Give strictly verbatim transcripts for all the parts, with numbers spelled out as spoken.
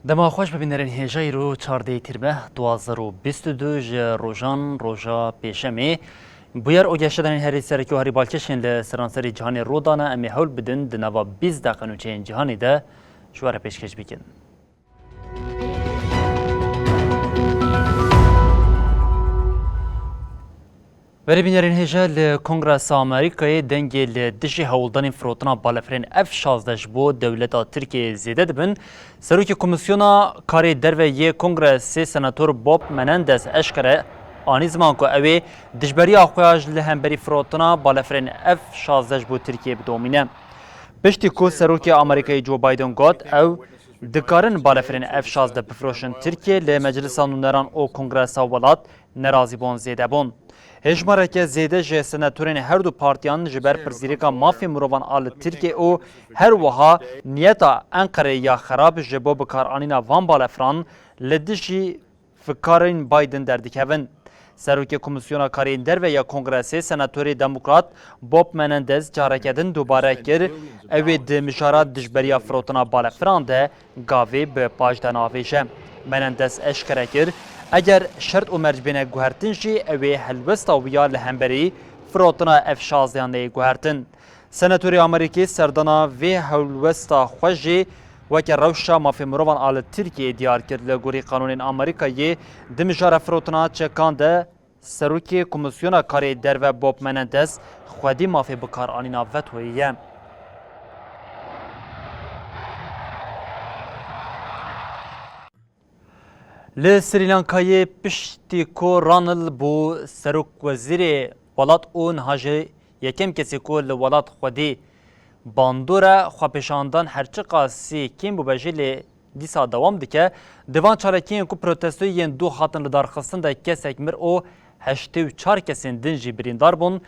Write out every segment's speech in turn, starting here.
Dema xweş bibînerên hêja îro çardeh tîrmeh duwazdeh û bîst û du ji rojan roja pêşemê. Bûyer û geşedanên herî serekî û herî balkêşên li seranserî cîhanê rû dane, em ê hewl bidin di nava bîst deqe nûçeyên cîhanê de ji we re pêşkêş bikin. Berê bînerên hêja li Kongresa Amerîkayê dengê li dijî hewldanên firotina balefirên F şazdeh ji bo dewleta Tirkiyeyê zêde dibin. Serokê Komîsyona Karê Derve yê Kongresê Senator Bob Menendez eşkere anî ziman ku ew ê dijberiya xwe ya ji li hemberî firotina balefirên F şazdeh ji bo Tirkiyeyê bidomîne. Piştî ku Serokê Amerîkayê Joe Biden got, ew dikarin balefirên F şazdeh bifiroşin Tirkiye, li Meclisa Nûneran û Kongresa Welat nerazîbûn zêde bûn. Hêjmareke zêde ji senatorên her du partiyan ji ber pirsgirêka mafê mirovan a li Tirkiye û her wiha niyeta Enqerê ya xerab ji bo bikaranîna van balefiran li dijî fikarên Biden derdikevin. Serokê Komîsyona Karên Derve ya Kongresê, Senatorê Demokrat Bob Menendez careke din dubare kir, ew ê di mijara dijberiya firotina balefiran de gavê bi paş de navêje. Menendez eşkere kir, eger şert û merc bêne guhertin jî, ew ê helwesta wî ya li hemberî firotina F şazdeh neyê guhertin. Senatorê Amerîkê serdana vê helwesta xwe jî weke rewşa mafê mirovan a li Tirkiyeyê diyar kir. Li gorî qanûnên Amerîkayê di mijara firotina çekan de Serokê Komîsyona Karê Derve Bob Menendez xwedî mafê bikaranîna vetoyê ye. Li Srî Lankayê piştî ku Ranil bû serokwezîrê welat û niha jî yekem kesê ku li welat xwedî bandor e, xwepêşandan her çiqasî kêm bûbe jî lê dîsa dewam dike. Di van çalakiyên ku protestoyên dû hatin lidarxistin de kesek mir û heştê û çar kesên din jî birîndar bûn.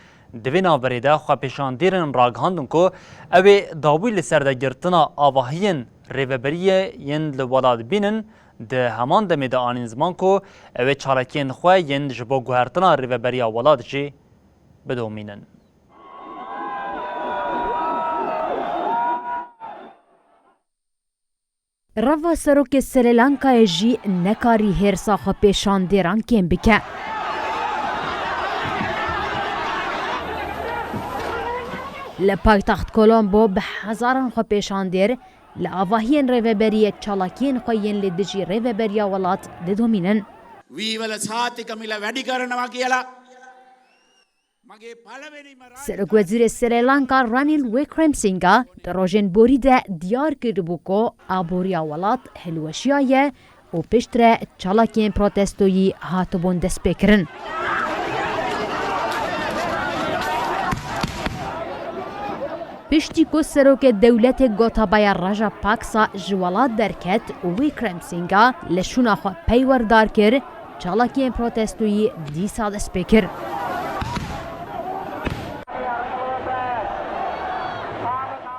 Di vê navberê de xwepêşandêrên ragihandin ku ew ê dawî li ser de girtina avahiyên rêveberiyê yên li welat bînin, di heman demê de anîn ziman ku ew ê çalakiyên xwe yên ji bo guhertina rêveberiya welat jî bidomînin. Reva serokê Sri Lankayê jî nekarî hêrsa xwepêşandêran kêm bike. Li paytext Kolombo bi hezaran xwepêşandêr li avahiyên rêveberiyê çalakiyên xwe yên li dijî rêveberiya welat didomînin. වීවල සහතික මිල වැඩි කරනවා කියලා. Serokwezîrê Sri Lanka Ranil Wickremesinghe di rojên borî de diyar kiribû ku aboriya welat hilweşiyaye û piştre çalakiyên protestoyî hatibûn destpêkirin. Piştî ku serokê dewletê Gotabaya Rajapaksa ji welat derket û Wickremesinghe li şûna xwe peywerdar kir, çalakiyên protestoyî dîsa dest pê kir.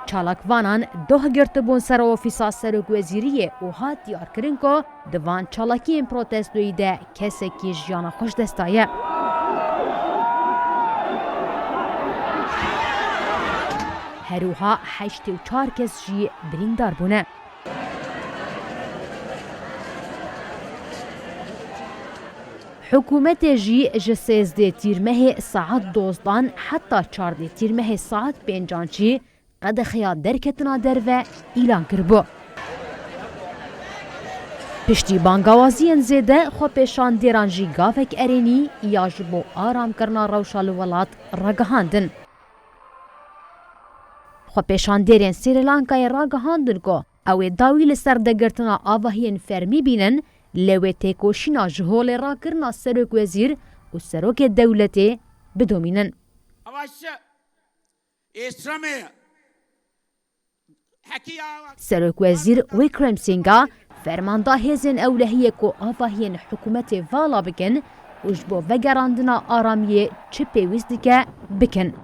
Çalakvanan doh girtibûn ser ofîsa serokwezîriyê û hat diyarkirin ku di van çalakiyên protestoyî de kesekî jiyana xwe ji dest daye. Her wiha heştê û çar kes jî birîndar bûne. Hikûmetê jî ji sêzdeh tîrmehê saet dozdan heta çardeh tîrmehê saet pêncan jî qedexeya derketina derve îlan kiribû. Piştî bangawaziyên zêde, xwepêşandêran jî gavek erênî ya ji bo aramkirina rewşa li welat ragihandin. Xwepêşandêrên Srî Lankayê ragihandin ku ew ê dawî li ser dagirtina avahiyên fermî bînin, lê wê têkoşîna ji holê rakirina serokwezîr û serokê dewletê bidomînin. Serokwezîr Wickremesinghe ferman da hêzên ewlehiyê ku avahiyên hikûmetê vala bikin û ji bo vegerandina aramiyê çi pêwîst dike, bikin.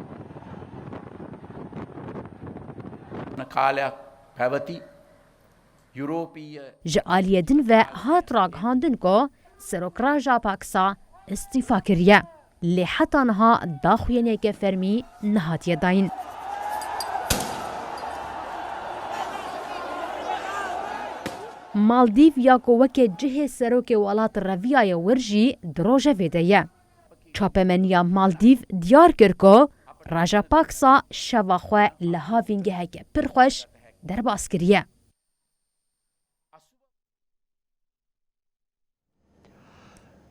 Ji aliyê din ve hat ragihandin ku Serok Rajapaksa îstîfa kiriye, lê heta niha daxuyaniyeke fermî nehatiye dayîn. Maldîv ya ku weke cihê serokê welat reviyaye wir jî di rojevê de ye. Çapemeniya Maldîv diyar kir ku Rajapaksa şeva xwe li havîngeheke pir xweş derbas kiriye.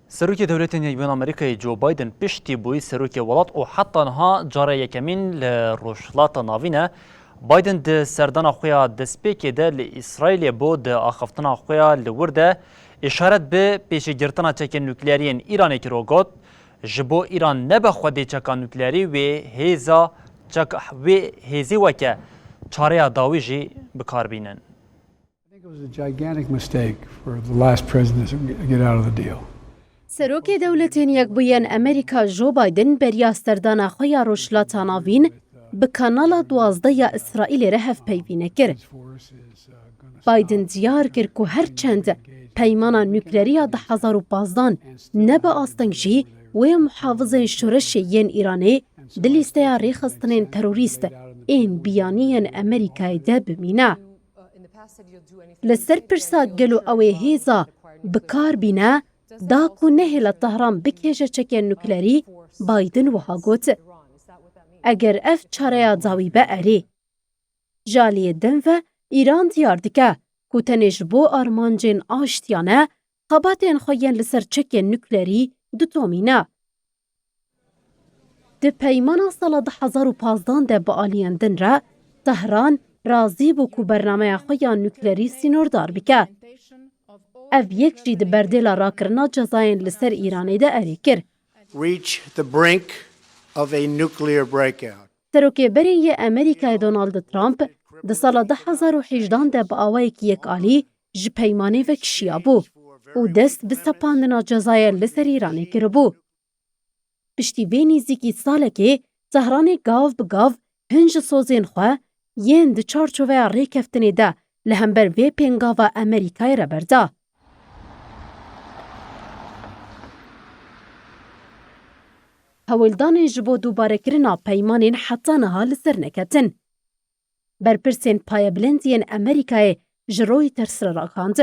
Serokê Dewletên Yekbûyî Amerîkayê Joe Biden piştî bûyî serokê welat û heta niha cara yekemîn li Rojhilata Navîn e. Biden di serdana xwe ya destpêkê de li Îsraîlê bû, di axiftina xwe ya li wir de îşaret bi pêşîgirtina çekên nukleerî yên Îranê kir û got, ji bo Îran nebe xwedê çeka nukleerî wê hêza çek-, wê hêzê weke çareya dawî jî bi kar bînin. I think it was a gigantic mistake for the last president to get out of the deal. Serokê Dewletên Yekbûyên Amerîka Joe Biden beriya serdana xwe ya Rojhilata Navîn bi Kanala duwazdeh ya Îsraîlê re hevpeyvî nekir. Biden diyar kir ku her çend peymana nuklerî ya du hezar û pazdan nebe asteng jî, wê muhafizên şoreşê yên Îranê di lîsteya rêxistinên terorîst ên biyanî yên Amerîkayê de bimîne. Li ser pirsa gelo ew ê hêza bi kar bîne, da ku nehêle Tehran bikêje çekên nuklerî, Biden wiha got, eger ev çareya dawî be, erê. Ji aliyê din ve Îran diyar dike ku tenê ji bo armancên aştiyane xebatên xwe yên li ser çekên nuklerî ditomîne. Di peymana sala du hezar û pazdan de bi aliyên din re Tehran razî bû ku bernameya xwe ya nuklerî sînordar bike. Ev yek jî di berdêla rakirina cezayên li ser Îranê de erê kir. Reach the brink of a nuclear breakout. Serokê berê yê Amerîkayê Donald Trump di sala du hezar û hejdan de bi awayekî yekalî ji peymanê vekişiyabû û dest bi sepandina cezayên li ser Îranê kiribû. Piştî vê nîzîkî salekê Tehranê gav bi gav hin ji sozên xwe yên di çarçoveya rêkeftinê de li hember vê pêngava Amerîkayê re berda. Hewldanên ji bo dubarekirina peymanên heta niha li ser neketin. Berpirsên payebilind yên Amerîkayê ji Reuters re ragihand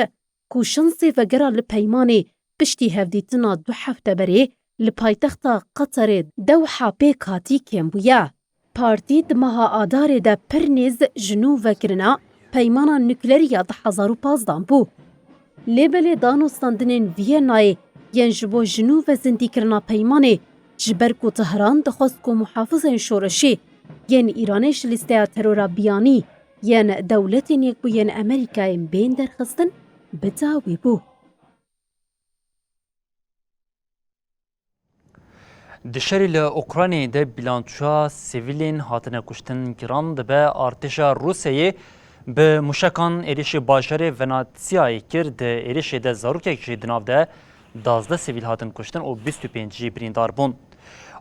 ku şansê vegera li peymanê piştî hevdîtina du hefte berê li paytexta Qeterê Dewha pêk hatî kêm bûye. Partî di meha Adarê de pir nêz ji nû vekirina peymana nuklerî ya du hezar û pazdan bû. Lê belê danûstandinên Vîyenayê yên ji bo ji nû ve zindîkirina peymanê, ji ber ku Tehran dixwest ku muhafizên şoreşî yên Îranê ji lîsteya terora biyanî yên Dewletên Yekbûyên Amerîkayê bên derxistin, bi dawî bû. Di şerê li Ukraynayê de bîlançoya sivîlên hatine kuştin giran dibe. Artêşa Rûsyayê bi mûşekan êrişî bajarê Venatsiyayê kir. Di êrişê de zarokek jî di nav de duwazdeh sivîl hatin kuştin û bîst û pênc jî birîndar bûn.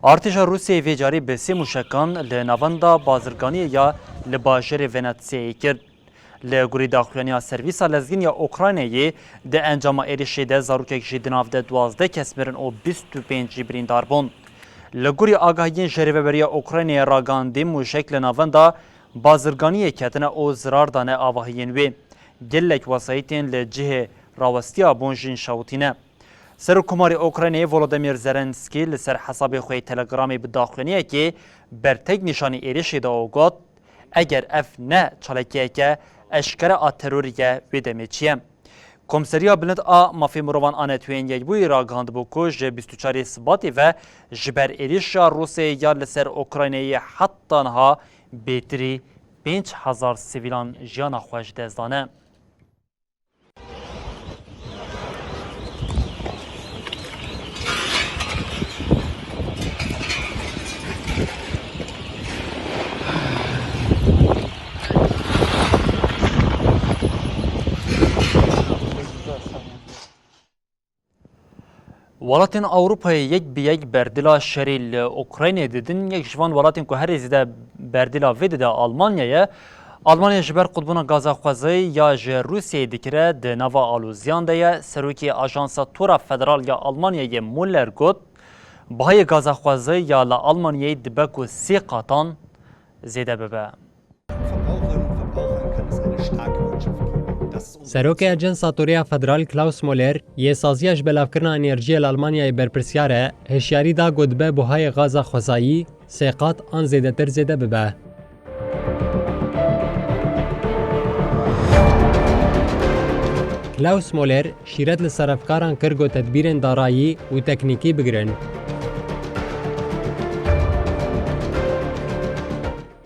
Artêşa Rûsyayê vê carî bi sê mûşekan li navenda bazirganiyê ya li bajarê Venatsiyayê kir. Li gorî daxuyaniya Servîsa Lezgîn ya Ukraynayê, di encama êrişê de zarokek jî di nav de duwazdeh kes mirin û bîst û pênc jî birîndar bûn. Li gorî agahiyên ji Rêveberiya Ukraynayê ragihandî, mûşek li navenda bazirganiyê ketine û zirar dane avahiyên wê. Gelek wesayîtên li cihê rawestiya bûn jîn şewitîne. Serokkomarê Ukraynayê Volodymyr Zelenskî li ser hesabê xwe yê Telegramê bi daxuyaniyekê bertek nîşanî êrişê da û got, eger ev ne çalakiyeke eşkere a terorî ye, wê demê çi ye? Komseriya Bilind a Mafê Mirovan a Neteweyên Yekbûyî ragihandibû ku ji bîst û çarê Sibatê ve ji ber êrişa Rûsyayê ya li ser Ukraynayê heta niha bêtirî pênc hezar sivîlan jiyana xwe ji dest dane. Welatên Ewropayê yek bi yek berdila şerê li Ukraynê didin. Yek ji van welatên ku herî zêde berdila vê dide Almanya ye. Almanya ji ber qutbûna gaza xwezayî ya ji Rûsyayê dikire di nava aloziyan de ye. Serokê Ajansa Tora Federal ya Almanyayê Muller got, bihayê gaza xwezayî ya li Almanyayê dibe ku sê qatan zêde bibe. Verbraucherinnen und Verbrauchern kann es eine starke Botschaft geben, dass es Serokê Ajansa Toreya Federal Klaus Moller yê saziya ji belavkirina enerjiyê li Almanyayê berpirsyar e, hişyarî da ku dibe buhayê gaza xwezayî sê qat an zêdetir zêde bibe. Klaus Moller şîret li serefkaran kir ku tedbîrên darayî û teknîkî bigirin.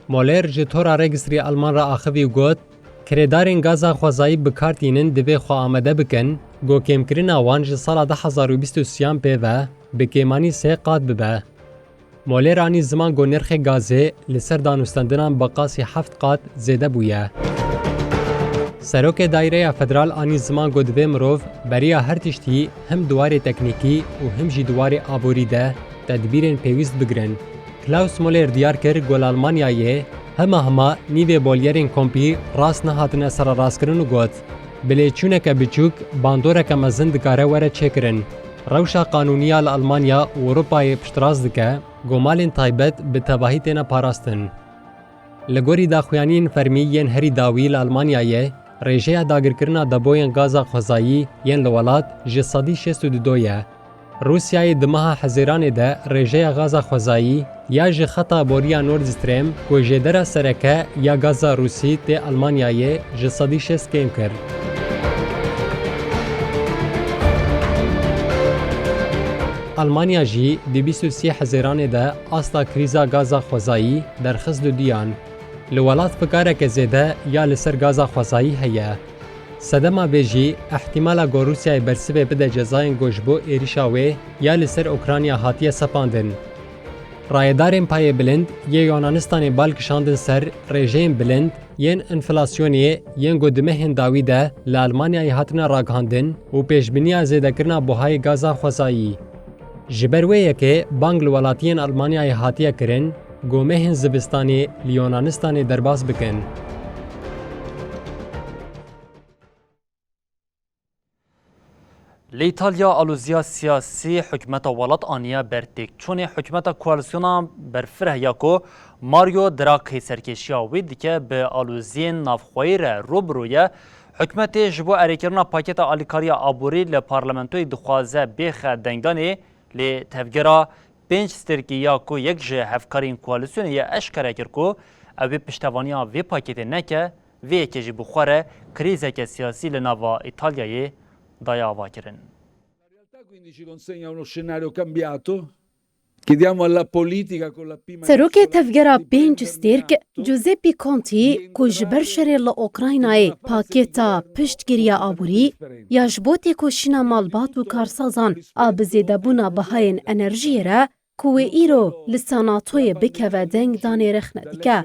Moller ji Tora Registry Alman re axivî û got, Kirêdarên gaza xwezayî bi kar tînin divê xwe amade bikin, ku kêmkirina wan ji sala du hezar û bîst û sêyan pê ve bi kêmanî sê qat bibe. Moller anî ziman ku nirxê gazê li ser danûstendinan bi qasî heft qat zêde bûye. Serokê Daîreya Federal anî ziman ku divê mirov beriya her tiştî him di warê teknîkî û him jî di warê aborî de tedbîrên pêwîst bigirin. Klaus Moller diyar kir ku li Almanyayê hema hema nîvê bolyerên kompî rast nehatine sererastkirin û got, Bi lêçûneke biçûk bandoreke mezin dikare were çêkirin. Rewşa qanûnî ya li Almanya û Ewropayê piştrast dike ku malên taybet bi tevahî têne parastin. Li gorî daxuyaniyên fermî yên herî dawî li Almanyayê, rêjeya dagirkirina deboyên gaza xwezayî yên li welat ji sedî şêst û du ye. Rûsyayê di meha Hezêranê de rêjeya gaza xwezayî ya ji xeta boriya Nord Stream ku jêdera sereke ya gaza Rûsî tê Almanyayê ji sedî şêst kêm kir. Almanya jî di bîst û sê Hezêranê de asta krîza gaza xwezayî derxist dudiyan. Li welat fikareke zêde ya li ser gaza xwezayî heye. Sedema vê jî, ihtimala ku Rûsyayê bersivê bide cezayên ku ji bo êrişa wê ya li ser Ukrayna hatiye sepandin. Rayedarên payê bilind yê Yunanistanê bal kişandin ser rêjeyên bilind yên enflasyonê yên ku di mehên dawî de li Almanyayê hatine ragihandin û pêşbîniya zêdekirina buhayê gaza xwezayî. Ji ber wê yekê bang li welatiyên Almanyayê hatiye kirin ku mehên zivistanê li Yunanistanê derbas bikin. Li Îtalya alozîya siyasî hikûmeta welat aniye ber têkçûnê. Hikûmeta koalîsyona berfireh ya ku Mario Draghi serkêşiya wê dike, bi aloziyên navxweyî re rû bi rû ye. Hikûmetê ji bo erêkirina paketa alîkariya aborî li parlamentoyê dixwaze bêxe dengdanê, lê tevgera pênc stêrkî ya ku yek ji hevkarên koalîsyonê ye eşkere kir ku ew ê piştevaniya vê paketê neke, vê yekê jî bi xwe re krîzeke siyasî li nava Îtalyayê daye avakirin. La realtà quindi ci consegna uno scenario cambiato. Chiediamo alla politica con la P Serokê maiuscola tevgera di pênc prenderne stêrk atto. Giuseppe Conte, ku ji ber şerê li Ukraynayê pakêta piştgiriya aborî ya ji bo têkoşîna malbat û karsazan a bi zêdebûna bihayên enerjiyê re ku wê îro li Senatoyê bikeve dengdanê rexne dike.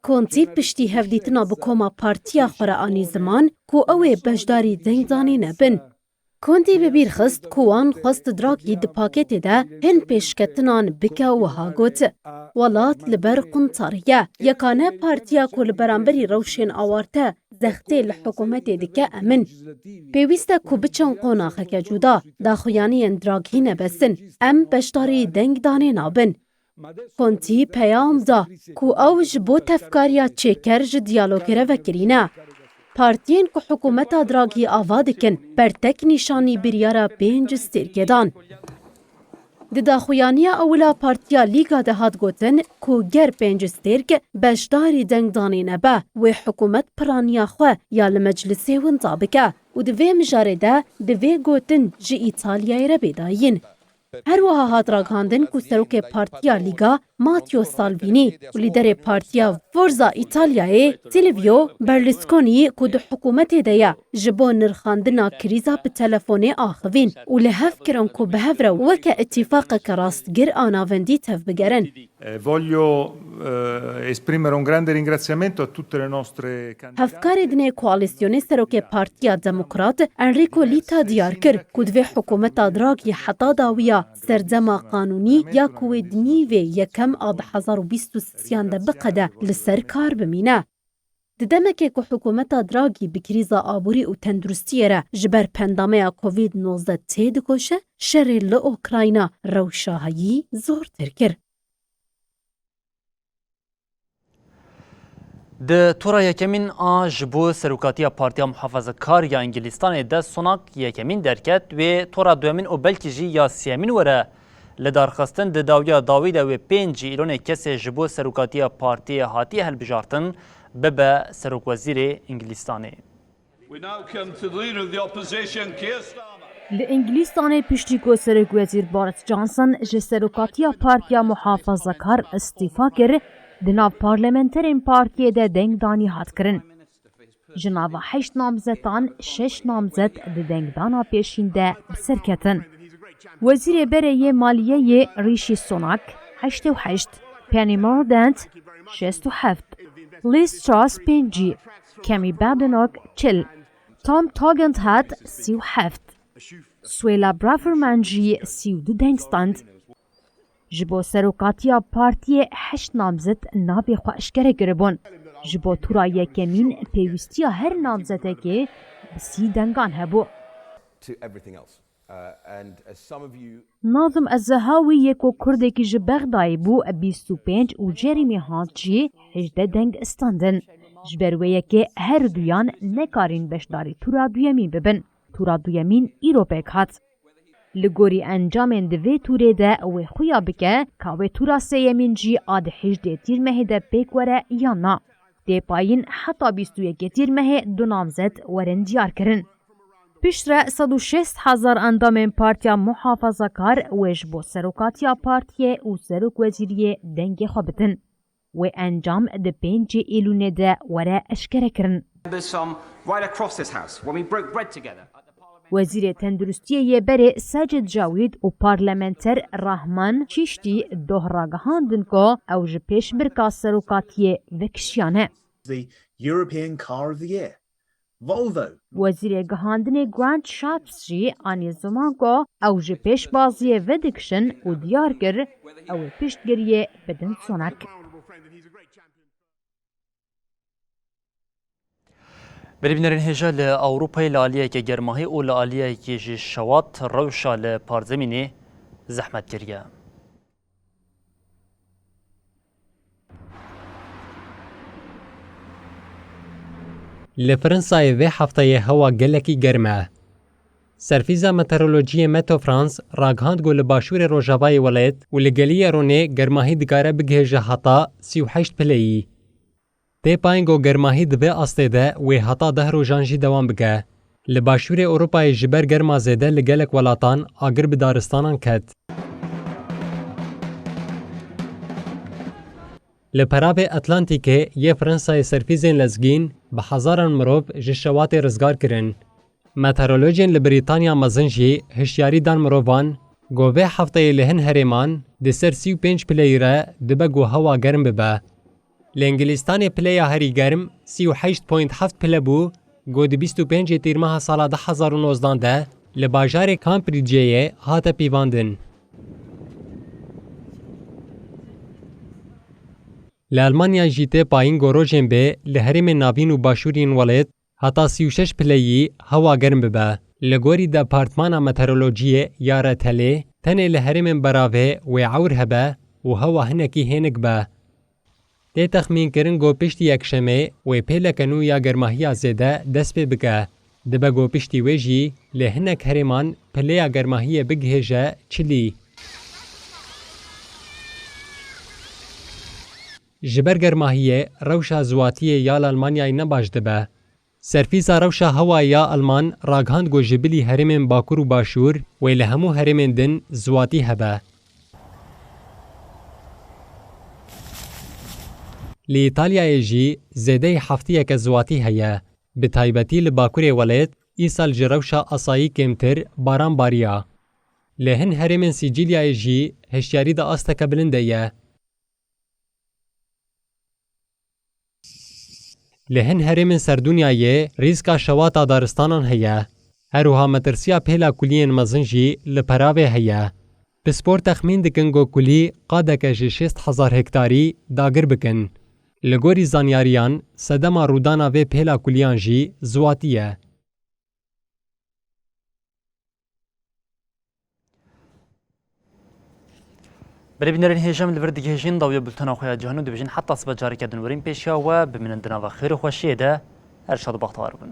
Conte piştî hevdîtina bi koma partiya xwe re anî ziman ku ew ê beşdarî dengdanê nebin. Conte bi bîr xist ku wan xwest Draghi di paketê de hin pêşketinan bike û wiha got, Welat li ber quntarî ye. Yekane partiya ku li beramberî rewşên awarte zextê li hikûmetê dike em in. Pêwîst e ku biçin qonaxeke cuda, daxuyaniyên Draghi ne bes in. Em beşdarî dengdanê nabin. Conte peyam da ku ew ji bo tevkariya çêker ji diyalogê re vekirî ne. Partiyên ku hikûmeta Draghi ava dikin, bertek nîşanî biryara pênc stêrkê dan. Di daxuyaniya ewil a Partiya Lîga de hat gotin ku ger pênc stêrk beşdarî dengdanê nebe, wê hikûmet piraniya xwe ya li meclisê winda bike û di vê mijarê de divê gotin ji Îtalyayê re bê dayîn. Her wiha hat ragihandin ku serokê Partiya Lîga Matteo Salvini û lîderê Partiya Forza Îtalyayê Silvio Berlusconi ku di hikûmetê de ye, ji bo nirxandina krîza bi telefonê axivîn û li hev kirin ku bi hev re weke îtîfaqeke rastgir a navendî tevbigerin. Eh, voglio, eh, esprimere un grande ringraziamento a tutte le nostre candidate. Hevkarê din ê koalîsyonê serokê Partiya Demokrat Enrico Letta diyar kir ku divê hikûmeta Draghi heta dawiya serdema qanûnî ya ku wê di nîvê yekem a du hezar û bîst û sêyan de biqede li ser kar bimîne. Di demekê ku hikûmeta Draghi bi krîza aborî û tenduristiyê re ji ber pendameya Covid nozdeh têdikoşe, şerê li Ukrayna rewşa heyî zortir kir. Di tora yekemîn a ji bo serokatiya Partiya Muhafazakar ya Îngilîstanê de Sunak yekemîn derket, wê tora duyemîn û belkî jî ya sêyemîn were lidarxistin. Di dawiya dawî de wê pêncî Îlonê kesê ji bo serokatiya partiyê hatiye hilbijartin bibe serokwezîrê Îngilîstanê. We now come to the leader of the opposition, Keir Starmer. Li Îngilîstanê piştî ku serokwezîr Boris Johnson ji serokatiya Partiya Muhafazakar îstîfa kir, di nav parlamenterên partiyê de dengdanî hat kirin. Ji nava heşt namzetan şeş namzet di dengdana pêşîn de bi ser ketin. Wezîrê berê yê maliyeyê Rishi Sunak heştê û heşt, Penny Mordaunt şêst û heft, Liz Truss pêncî, Kemi Badenoch çil, Tom Tugendhat sî û heft, Suella Braverman jî sî û du deng stand. Ji bo serokatiya partiyê heşt namzet navê xwe eşkere kiribûn. Ji bo tura yekemîn pêwîstiya her namzetekê bi sî dengan hebû. To everything else. Uh, and as some of you Nazim Ezzehawî yê ku Kurdekî ji Bexdayê bû, bîst û pênc û Jeremy Hunt jî hejdeh deng standin. Ji ber wê yekê her duyan nekarîn beşdarî tura duyemîn bibin. Tura duyemîn îro pêk hat. Li gorî encamên di vê tûrê de wê xuya bike ka wê tura sêyemîn jî a di hejdê Tîrmehê de pêk were yan na. Tê payîn heta bîst û yekê Tîrmehê du namzet werin diyar kirin. Piştre sed û şêst hezar endamên Partiya Muhafazakar wê ji bo serokatiya partiyê û serokwezîriyê dengê xwe bidin. Wê encam di pêncê Êlûnê de were eşkerekirin. Members from right across this House, when we broke bread together at the Parliament. Wezîrê Tenduristiyê yê berê Secid Cawîd û parlamenter Rahman Çîştî doh ragihandin ku ew ji pêşbirka serokatiyê vekişiyane. The European Car of the Year. Volvo. Wezîrê Gihandinê Grant Shapps jî anî ziman ku ew ji pêşbaziyê vedikişin û diyar kir ew ê piştgiriyê bidin Sunak. Berî bînerên hêja li Ewropayê li aliyeke germahî û li aliyekî jî şewat rewşa li parzemînê zehmet kiriye. Li Fransayê vê hefteyê hewa gelekî germ e. Serfîza Meteorolojiyê Meteo France ragihand ku li başûrê rojavayê welêt û li geliyê Rûnê germahî dikare bigihêje heta sî û heşt pileyî. Tê payîn ku germahî di vê astê de wê heta deh rojan jî dewam bike. Li başûrê Ewropayê ji ber germa zêde li gelek welatan agir bi daristanan ket. Li peravê Atlantîkê yê Fransayê serfîzên lezgîn bi hezaran mirov ji şewatê rizgar kirin. Meteorolojên li Brîtanya mezin jî hişyarî dan mirovan ku vê hefteyê li hin herêman di ser sî û pênc pileyî re dibe ku hewa germ bibe. Li Îngilîstanê pileya herî germ sî û heşt point heft pile bû, ku di bîst û pêncê Tîrmeha sala du hezar û nozdan de li bajarê Cambridgeê hate pîvandin. Li Elmanya jî tê payîn ku rojên bê li herêmên navîn û başûrîn welêt heta sî û şeş pileyî hewa germ bibe. Li gorî Departmana Meteorolojiyê ya Retelê, tenê li herêmên beravê wê ewr hebe û hewa hinekî hênik be. Tê texmînkirin ku piştî yekşemê wê pêleke nû ya germahiya zêde dest pê bike. Dibe ku piştî wê jî li hinek herêman pileya germahiyê bigihêje çilî. Ji ber germahiyê rewşa ziwatiyê ya li Almanyayê ne baş dibe. Serfîza rewşa hewayê ya Alman ragihand ku ji bilî herêmên bakur û başûr wê li hemû herêmên din ziwatî hebe. Li Îtalyayê jî zêdeyî heftiyeke ziwatî heye. Bi taybetî li bakurê welêt îsal ji rewşa asayî kêmtir baran bariya. Li hin herêmên Sîcîlyayê jî hişyarî di asteke bilind de ye. Li hin herêmên Serdûnyayê rîska şewata daristanan heye. Her wiha metirsiya pêla kuliyên mezin jî li peravê heye. Pispor texmîn dikin ku kulî qadeke ji şêst hezar hektarî dagir bikin. Li gorî zanyariyan, sedema rûdana vê pêla kuliyan jî ziwatî ye. Berê bînerên hêja, em li vir digihêjin dawiya bultena xwe ya cîhanê û dibêjin heta sibe careke din werîn pêşiya we, bimînin di nava xêr û xweşiyê de, her şad û bextewar bin.